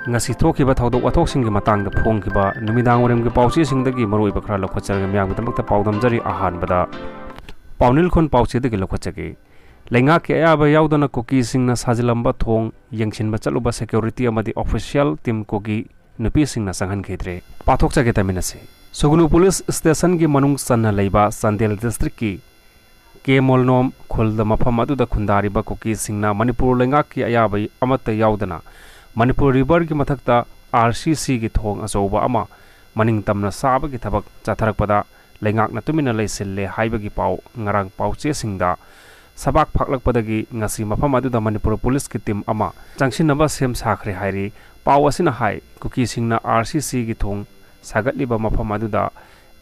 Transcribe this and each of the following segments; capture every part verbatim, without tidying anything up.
ꯉꯁꯤ ꯊꯣꯛꯈꯤꯕ ꯊꯧꯗꯣꯛ ꯋꯥꯊꯣꯛꯁꯤꯡꯒꯤ ꯃꯇꯥꯡꯗ ꯐꯣꯡꯈꯤꯕ ꯅꯨꯃꯤꯗꯥꯡ ꯋꯥꯏꯔꯝꯒꯤ ꯄꯥꯎꯆꯦꯁꯤꯡꯗꯒꯤ ꯃꯔꯨꯑꯣꯏꯕ ꯈꯔ ꯂꯧꯈꯠꯆꯔꯒ ꯃꯤꯌꯥꯝꯒꯤꯗꯃꯛꯇ ꯄꯥꯎꯗꯝꯖꯔꯤ꯫ ꯑꯍꯥꯟꯕꯗ ꯄꯥꯎꯅꯤꯜꯈꯣꯟ ꯄꯥꯎꯆꯦꯗꯒꯤ ꯂꯧꯈꯠꯆꯒꯦ꯫ ꯂꯩꯉꯥꯛꯀꯤ ꯑꯌꯥꯕ ꯌꯥꯎꯗꯅ ꯀꯨꯀꯤꯁꯤꯡꯅ ꯁꯥꯖꯤꯜꯂꯝꯕ ꯊꯣꯡ ꯌꯦꯡꯁꯤꯟꯕ ꯆꯠꯂꯨꯕ security ꯑꯃꯗꯤ official team ꯀꯨꯀꯤ ꯅꯨꯄꯤꯁꯤꯡꯅ ꯆꯪꯍꯟꯈꯤꯗ꯭ꯔꯦ꯫ ꯄꯥꯊꯣꯛꯆꯒꯦ, ꯇꯥꯃꯤꯟꯅꯁꯤ꯫ ꯁꯨꯒꯅꯨ police stationꯒꯤ ꯃꯅꯨꯡ ꯆꯟꯅ ꯂꯩꯕ ꯆꯥꯟꯗꯦꯜ districtꯀꯤ ꯀꯦ ꯃꯣꯜꯅꯣꯝ ꯈꯨꯜꯗ ꯃꯐꯝ ꯑꯗꯨꯗ ꯈꯨꯟꯗꯥꯔꯤꯕ ꯀꯨꯀꯤꯁꯤꯡꯅ ꯃꯅꯤꯄꯨꯔ ꯂꯩꯉꯥꯛꯀꯤ ꯑꯌꯥꯕ ꯑꯃꯠꯇ ꯌꯥꯎꯗꯅ ꯃꯅꯤꯄꯨꯔ riverꯒꯤ ꯃꯊꯛꯇ RCCꯒꯤ ꯊꯣꯡ ꯑꯆꯧꯕ ꯑꯃ ꯃꯅꯤꯡ ꯇꯝꯅ ꯁꯥꯕꯒꯤ ꯊꯕꯛ ꯆꯠꯊꯔꯛꯄꯗ ꯂꯩꯉꯥꯛꯅ ꯇꯨꯃꯤꯟꯅ ꯂꯩꯁꯤꯜꯂꯦ ꯍꯥꯏꯕꯒꯤ ꯄꯥꯎ ꯉꯔꯥꯡ ꯄꯥꯎꯆꯦꯁꯤꯡꯗ ꯁꯕꯥꯛ ꯐꯥꯛꯂꯛꯄꯗꯒꯤ ꯉꯁꯤ ꯃꯐꯝ ꯑꯗꯨꯗ ꯃꯅꯤꯄꯨꯔ policeꯀꯤ team ꯑꯃ ꯆꯪꯁꯤꯟꯅꯕ ꯁꯦꯝ ꯁꯥꯈ꯭ꯔꯦ ꯍꯥꯏꯔꯤ꯫ ꯄꯥꯎ ꯑꯁꯤꯅ ꯍꯥꯏ, ꯀꯨꯀꯤꯁꯤꯡꯅ RCCꯒꯤ ꯊꯣꯡ ꯁꯥꯒꯠꯂꯤꯕ ꯃꯐꯝ ꯑꯗꯨꯗ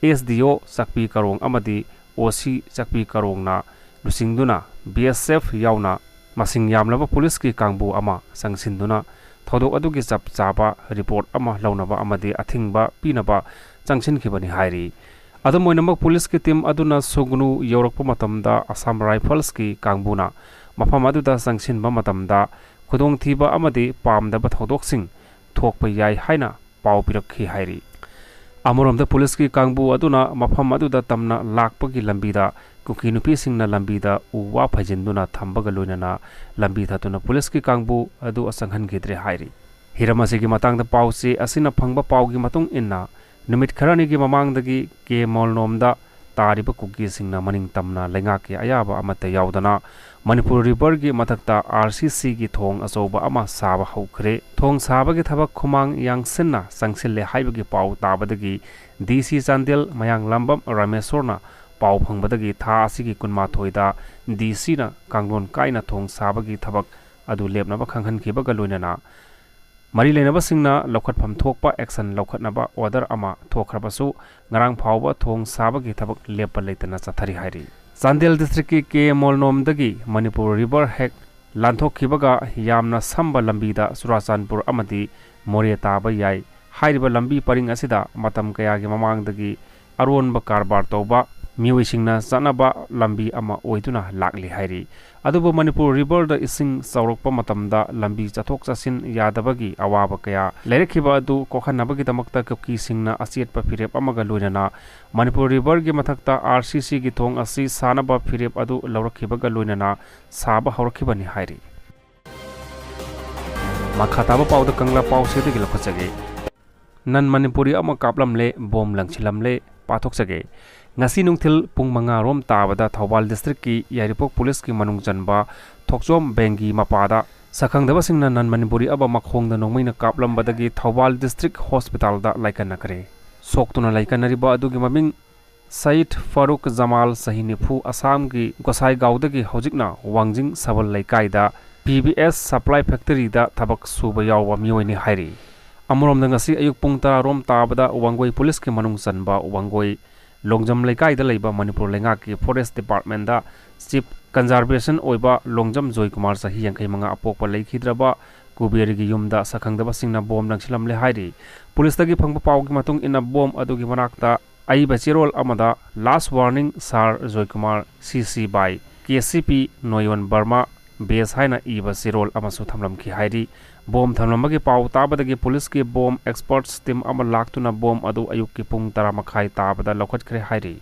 SDO ꯆꯥꯛꯄꯤ ꯀꯔꯣꯡ ꯑꯃꯗꯤ OC ꯆꯥꯛꯄꯤ ꯀꯔꯣꯡꯅ ꯂꯨꯆꯤꯡꯗꯨꯅ BSF ꯌꯥꯎꯅ ꯃꯁꯤꯡ ꯌꯥꯝꯂꯕ policeꯀꯤ ꯀꯥꯡꯕꯨ ꯑꯃ ꯆꯪꯁꯤꯟꯗꯨꯅ ꯊꯧꯗꯣꯛ ꯑꯗꯨꯒꯤ ꯆꯞ ꯆꯥꯕ report ꯑꯃ ꯂꯧꯅꯕ ꯑꯃꯗꯤ ꯑꯊꯤꯡꯕ ꯄꯤꯅꯕ ꯆꯪꯁꯤꯟꯈꯤꯕꯅꯤ ꯍꯥꯏꯔꯤ꯫ ꯑꯗꯨꯝ ꯑꯣꯏꯅꯃꯛ, policeꯀꯤ team ꯑꯗꯨꯅ ꯁꯨꯒꯅꯨ ꯌꯧꯔꯛꯄ ꯃꯇꯝꯗ Assam Riflesꯀꯤ ꯀꯥꯡꯕꯨꯅ ꯃꯐꯝ ꯑꯗꯨꯗ ꯆꯪꯁꯤꯟꯕ ꯃꯇꯝꯗ ꯈꯨꯗꯣꯡꯊꯤꯕ ꯑꯃꯗꯤ ꯄꯥꯝꯗꯕ ꯊꯧꯗꯣꯛꯁꯤꯡ ꯊꯣꯛꯄ ꯌꯥꯏ ꯍꯥꯏꯅ ꯄꯥꯎ ꯄꯤꯔꯛꯈꯤ ꯍꯥꯏꯔꯤ꯫ ꯑꯃꯔꯣꯝꯗ, policeꯀꯤ ꯀꯥꯡꯕꯨ ꯑꯗꯨꯅ ꯃꯐꯝ ꯑꯗꯨꯗ ꯇꯝꯅ ꯂꯥꯛꯄꯒꯤ ꯂꯝꯕꯤꯗ ꯀꯨꯀꯤ ꯅꯨꯄꯤꯁꯤꯡꯅ ꯂꯝꯕꯤꯗ ꯎ ꯋꯥ ꯐꯩꯖꯤꯟꯗꯨꯅ ꯊꯝꯕꯒ ꯂꯣꯏꯅꯅ ꯂꯝꯕꯤ ꯊꯠꯇꯨꯅ policeꯀꯤ ꯀꯥꯡꯕꯨ ꯑꯗꯨ ꯆꯪꯍꯟꯈꯤꯗ꯭ꯔꯦ ꯍꯥꯏꯔꯤ꯫ ꯍꯤꯔꯝ ꯑꯁꯤꯒꯤ ꯃꯇꯥꯡꯗ ꯄꯥꯎꯆꯦ ꯑꯁꯤꯅ ꯐꯪꯕ ꯄꯥꯎꯒꯤ ꯃꯇꯨꯡ ꯏꯟꯅ, ꯅꯨꯃꯤꯠ ꯈꯔꯅꯤꯒꯤ ꯃꯃꯥꯡꯗꯒꯤ ꯀꯦ ꯃꯣꯜꯅꯣꯝꯗ ꯇꯥꯔꯤꯕ ꯀꯨꯀꯤꯁꯤꯡꯅ ꯃꯅꯤꯡ ꯇꯝꯅ ꯂꯩꯉꯥꯛꯀꯤ ꯑꯌꯥꯕ ꯑꯃꯠꯇ ꯌꯥꯎꯗꯅ ꯃꯅꯤꯄꯨꯔ riverꯒꯤ ꯃꯊꯛꯇ RCCꯒꯤ ꯊꯣꯡ ꯑꯆꯧꯕ ꯑꯃ ꯁꯥꯕ ꯍꯧꯈ꯭ꯔꯦ꯫ ꯊꯣꯡ ꯁꯥꯕꯒꯤ ꯊꯕꯛ ꯈꯨꯃꯥꯡ ꯌꯥꯡꯁꯤꯟꯅ ꯆꯪꯁꯤꯜꯂꯦ ꯍꯥꯏꯕꯒꯤ ꯄꯥꯎ ꯇꯥꯕꯗꯒꯤ DC ꯆꯥꯟꯗꯦꯜ ꯃꯌꯥꯡꯂꯝꯕꯝ ꯔꯥꯃꯦꯁꯣꯔꯅ ꯄꯥꯎ ꯐꯪꯕꯗꯒꯤ ꯊꯥ ꯑꯁꯤꯒꯤ ꯀꯨꯟꯃꯥꯊꯣꯏꯗ DCꯅ ꯀꯥꯡꯂꯣꯟ ꯀꯥꯏꯅ ꯊꯣꯡ ꯁꯥꯕꯒꯤ ꯊꯕꯛ ꯑꯗꯨ ꯂꯦꯞꯅꯕ ꯈꯪꯍꯟꯈꯤꯕꯒ ꯂꯣꯏꯅꯅ ꯃꯔꯤ ꯂꯩꯅꯕꯁꯤꯡꯅ ꯂꯧꯈꯠꯐꯝ ꯊꯣꯛꯄ action ꯂꯧꯈꯠꯅꯕ order ꯑꯃ ꯊꯣꯛꯈ꯭ꯔꯕꯁꯨ, ꯉꯔꯥꯡ ꯐꯥꯎꯕ ꯊꯣꯡ ꯁꯥꯕꯒꯤ ꯊꯕꯛ ꯂꯦꯞꯄ ꯂꯩꯇꯅ ꯆꯠꯊꯔꯤ ꯍꯥꯏꯔꯤ꯫ ꯆꯥꯟꯗꯦꯜ districtꯀꯤ ꯀꯦ ꯃꯣꯜꯅꯣꯝꯗꯒꯤ ꯃꯅꯤꯄꯨꯔ river ꯍꯦꯛ ꯂꯥꯟꯊꯣꯛꯈꯤꯕꯒ ꯌꯥꯝꯅ ꯁꯝꯕ ꯂꯝꯕꯤꯗ ꯆꯨꯔꯥꯆꯥꯟꯄꯨꯔ ꯑꯃꯗꯤ ꯃꯣꯔꯦ ꯇꯥꯕ ꯌꯥꯏ꯫ ꯍꯥꯏꯔꯤꯕ ꯂꯝꯕꯤ ꯄꯔꯤꯡ ꯑꯁꯤꯗ ꯃꯇꯝ ꯀꯌꯥꯒꯤ ꯃꯃꯥꯡꯗꯒꯤ ꯑꯔꯣꯟꯕ ꯀꯔꯕꯥꯔ ꯇꯧꯕ ꯃꯤꯑꯣꯏꯁꯤꯡꯅ ꯆꯠꯅꯕ ꯂꯝꯕꯤ ꯑꯃ ꯑꯣꯏꯗꯨꯅ ꯂꯥꯛꯂꯤ ꯍꯥꯏꯔꯤ꯫ ꯑꯗꯨꯕꯨ ꯃꯅꯤꯄꯨꯔ ꯔꯤꯚꯔꯗ ꯏꯁꯤꯡ ꯆꯥꯎꯔꯛꯄ ꯃꯇꯝꯗ ꯂꯝꯕꯤ ꯆꯠꯊꯣꯛ ꯆꯠꯁꯤꯟ ꯌꯥꯗꯕꯒꯤ ꯑꯋꯥꯕ ꯀꯌꯥ ꯂꯩꯔꯛꯈꯤꯕ ꯑꯗꯨ ꯀꯣꯛꯍꯟꯅꯕꯒꯤꯗꯃꯛꯇ ꯀꯨꯀꯤꯁꯤꯡꯅ ꯑꯆꯦꯠꯄ ꯐꯤꯔꯦꯞ ꯑꯃꯒ ꯂꯣꯏꯅꯅ ꯃꯅꯤꯄꯨꯔ ꯔꯤꯚꯔꯒꯤ ꯃꯊꯛꯇ ꯑꯥꯔ ꯁꯤ ꯁꯤꯒꯤ ꯊꯣꯡ ꯑꯁꯤ ꯁꯥꯅꯕ ꯐꯤꯔꯦꯞ ꯑꯗꯨ ꯂꯧꯔꯛꯈꯤꯕꯒ ꯂꯣꯏꯅꯅ ꯁꯥꯕ ꯍꯧꯔꯛꯈꯤꯕꯅꯤ ꯍꯥꯏꯔꯤ꯫ ꯃꯈꯥ ꯇꯥꯕ ꯄꯥꯎꯗ ꯀꯪꯂꯥ ꯄꯥꯎꯆꯦꯗꯒꯤ ꯂꯧꯈꯠꯆꯒꯦ꯫ ꯅꯟ ꯃꯅꯤꯄꯨꯔꯤ ꯑꯃ ꯀꯥꯞꯂꯝꯂꯦ, ꯕꯣꯝ ꯂꯪꯁꯤꯜꯂꯝꯂꯦ, ꯄꯥꯊꯣꯛꯆꯒꯦ꯫ ꯉꯁꯤ ꯅꯨꯡꯊꯤꯜ ꯄꯨꯡ ꯃꯉꯥ ꯔꯣꯝ ꯇꯥꯕꯗ ꯊꯧꯕꯥꯜ ꯗꯤꯁꯇ꯭ꯔꯤꯛꯀꯤ ꯌꯥꯏꯔꯤꯄꯣꯛ ꯄꯨꯂꯤꯁꯀꯤ ꯃꯅꯨꯡ ꯆꯟꯕ ꯊꯣꯛꯆꯣꯝ ꯕꯦꯡꯒꯤ ꯃꯄꯥꯗ ꯁꯛꯈꯪꯗꯕꯁꯤꯡꯅ ꯅꯟ ꯃꯅꯤꯄꯨꯔꯤ ꯑꯃ ꯃꯈꯣꯡꯗ ꯅꯣꯡꯃꯩꯅ ꯀꯥꯞꯂꯝꯕꯗꯒꯤ ꯊꯧꯕꯥꯜ ꯗꯤꯁꯇ꯭ꯔꯤꯛ ꯍꯣꯁꯄꯤꯇꯥꯜꯗ ꯂꯥꯏꯀꯠꯅꯈ꯭ꯔꯦ꯫ ꯁꯣꯛꯇꯨꯅ ꯂꯩꯀꯠꯅꯔꯤꯕ ꯑꯗꯨꯒꯤ ꯃꯃꯤꯡ ꯁꯌꯤꯗ ꯐꯥꯔꯨꯛ ꯖꯃꯥꯜ, ꯆꯍꯤ ꯅꯤꯐꯨ, ꯑꯁꯥꯝꯒꯤ ꯒꯣꯁꯥꯏꯒꯥꯎꯗꯒꯤ, ꯍꯧꯖꯤꯛꯅ ꯋꯥꯡꯖꯤꯡ ꯁꯕꯜ ꯂꯩꯀꯥꯏꯗ ꯄꯤ ꯕꯤ ꯑꯦꯁ ꯁꯄ꯭ꯂꯥꯏ ꯐꯦꯛꯇꯔꯤꯗ ꯊꯕꯛ ꯁꯨꯕ ꯌꯥꯎꯕ ꯃꯤꯑꯣꯏꯅꯤ ꯍꯥꯏꯔꯤ꯫ ꯑꯃꯔꯣꯝꯗ, ꯉꯁꯤ ꯑꯌꯨꯛ ꯄꯨꯡ ꯇꯔꯥ ꯔꯣꯝ ꯇꯥꯕꯗ ꯋꯥꯡꯒꯣꯏ ꯄꯨꯂꯤꯁꯀꯤ ꯃꯅꯨꯡ ꯆꯟꯕ ꯋꯥꯡꯒꯣꯏ ꯂꯣꯡꯖꯝ ꯂꯩꯀꯥꯏꯗ ꯂꯩꯕ ꯃꯅꯤꯄꯨꯔ ꯂꯩꯉꯥꯛꯀꯤ ꯐꯣꯔꯦꯁ ꯗꯤꯄꯥꯔꯠꯃꯦꯟꯗ ꯆꯤꯐ ꯀꯟꯖꯥꯔꯕꯦꯁꯟ ꯑꯣꯏꯕ ꯂꯣꯡꯖꯝ ꯖꯣꯏꯀꯨꯃꯥꯔ, ꯆꯍꯤ ꯌꯥꯡꯈꯩ ꯃꯉꯥ, ꯑꯄꯣꯛꯄ ꯂꯩꯈꯤꯗ꯭ꯔꯕ ꯀꯨꯕꯦꯔꯒꯤ ꯌꯨꯝꯗ ꯁꯛꯈꯪꯗꯕꯁꯤꯡꯅ ꯕꯣꯝ ꯂꯪꯁꯤꯜꯂꯝꯂꯦ ꯍꯥꯏꯔꯤ꯫ ꯄꯨꯂꯤꯁꯇꯒꯤ ꯐꯪꯕ ꯄꯥꯎꯒꯤ ꯃꯇꯨꯡ ꯏꯟꯅ, ꯕꯣꯝ ꯑꯗꯨꯒꯤ ꯃꯅꯥꯛꯇ ꯑꯏꯕ ꯆꯦꯔꯣꯜ ꯑꯃꯗ "Last warning, Sir Joykumar, C C by K C P ꯅꯣꯌꯣꯟ Burma, base" ꯍꯥꯏꯅ ꯏꯕ ꯆꯦꯔꯣꯜ ꯑꯃꯁꯨ ꯊꯝꯂꯝꯈꯤ ꯍꯥꯏꯔꯤ꯫ ꯕꯣꯝ ꯊꯝꯂꯝꯕꯒꯤ ꯄꯥꯎ ꯇꯥꯕꯗꯒꯤ ꯄꯨꯂꯤꯁꯀꯤ ꯕꯣꯝ ꯑꯦꯛꯁꯄꯔꯠꯁ ꯇꯤꯝ ꯑꯃ ꯂꯥꯛꯇꯨꯅ ꯕꯣꯝ ꯑꯗꯨ ꯑꯌꯨꯛꯀꯤ ꯄꯨꯡ ꯇꯔꯥ ꯃꯈꯥꯏ ꯇꯥꯕꯗ ꯂꯧꯈꯠꯈ꯭ꯔꯦ ꯍꯥꯏꯔꯤ꯫